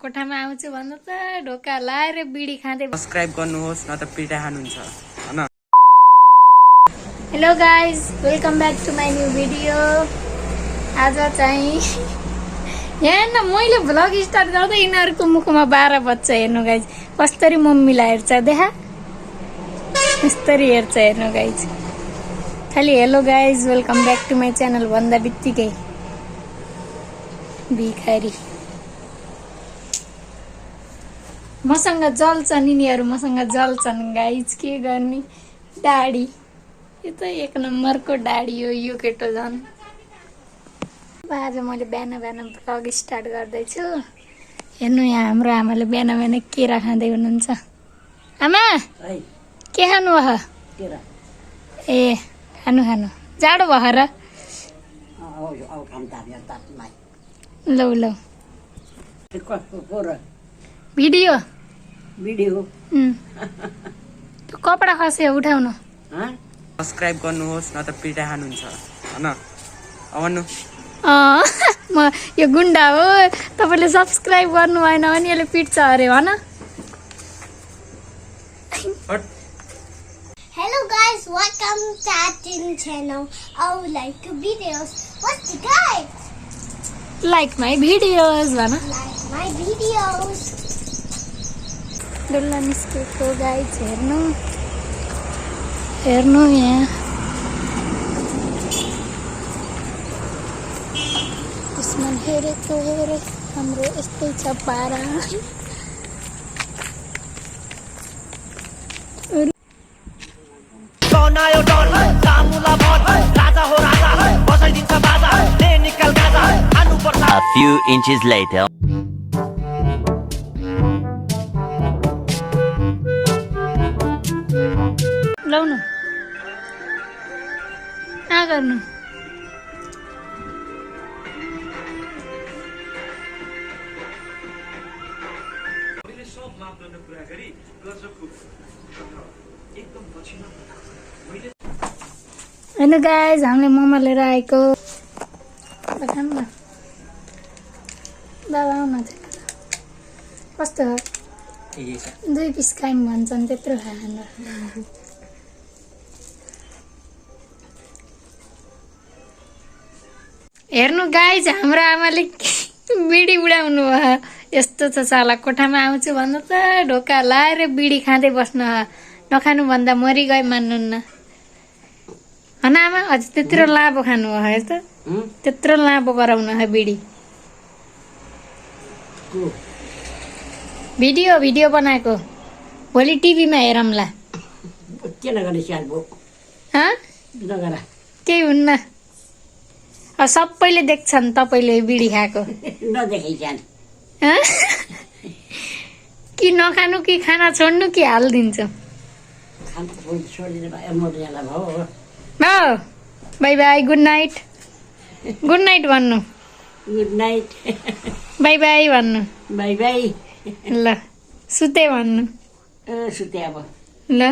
कोठामा आउँछु भन्नु त ढोका लाएर बिडी खाँदै सब्स्क्राइब गर्नुहोस् न त पिटा खानुहुन्छ हैन। Hello guys, welcome back to my new video. आज चाहिँ यहाँ न मैले भ्लग स्टार्ट गर्दा यिनीहरूको मुखमा 12 बज्छ। हेर्नु गाइज कसरी मम्मीलाई हेर्छ, देखा कसरी हेर्छ हेर्नु गाइज। खालि hello guys welcome back to my channel भन्दा बित्तिकै भिखारी। मसँग जल्छन् यिनीहरू, मसँग जल्छन् गाइज, के गर्ने। डाडी यो त एक नम्बरको डाडी हो यो केटो झन्। आज मैले बिहान बिहान भ्लग स्टार्ट गर्दैछु। हेर्नु यहाँ हाम्रो आमाले बिहान बिहान केरा खाँदै हुनुहुन्छ। आमा के खानु भयो? ए खानु खानु जाडो भयो र? लौ लौ भिडियो भिडियो त्यो कपडा खस्यो उठाउन। सब्स्क्राइब गर्नुहोस् न त पिटा खानुहुन्छ हैन। भन्नु म यो गुन्डा हो, तपाईँले सब्सक्राइब गर्नु भएन भने यसले पिट्छ अरे भन। Hello guys, welcome to our channel. I would like to videos. What's the guys? Like my videos भन। Like my videos. डुल्ला निस्केको गाइज हेर्नु हेर्नु यहाँ दुश्मन हेरेको हेरे हाम्रो यस्तै छ पारा। A few inches later. लाउनु ना गर्नु। होइन गाइज हामीले मोमो लिएर आएको। खाऊँ न बाबा आउन कस्तो हो? 2 पिस खाइम भन्छन्, त्यत्रो खाएन। हेर्नु गाइज हाम्रो आमाले बिडी उडाउनु भयो। यस्तो छ साला, कोठामा आउँछु भन्नु त ढोका लाएर बिडी खाँदै बस्नु। नखानु भन्दा मरि गए मान्नुहुन्न होइन आमा? अझ त्यत्रो लाबो खानु भयो यस्तो, त्यत्रो लाबो गराउनु है बिडी। भिडियो भिडियो बनाएको भोलि टिभीमा हेरौँला। केही हुन्न, सबैले देख्छन् तपाईँले बिडी खाएको। कि नखानु कि खाना छोड्नु कि हालिदिन्छु। By by, good night. Good night भन्नु, गुड नाइट, बाई बाई भन्नु, बाई बाई। ल सुते भन्नु, सुते अब ल।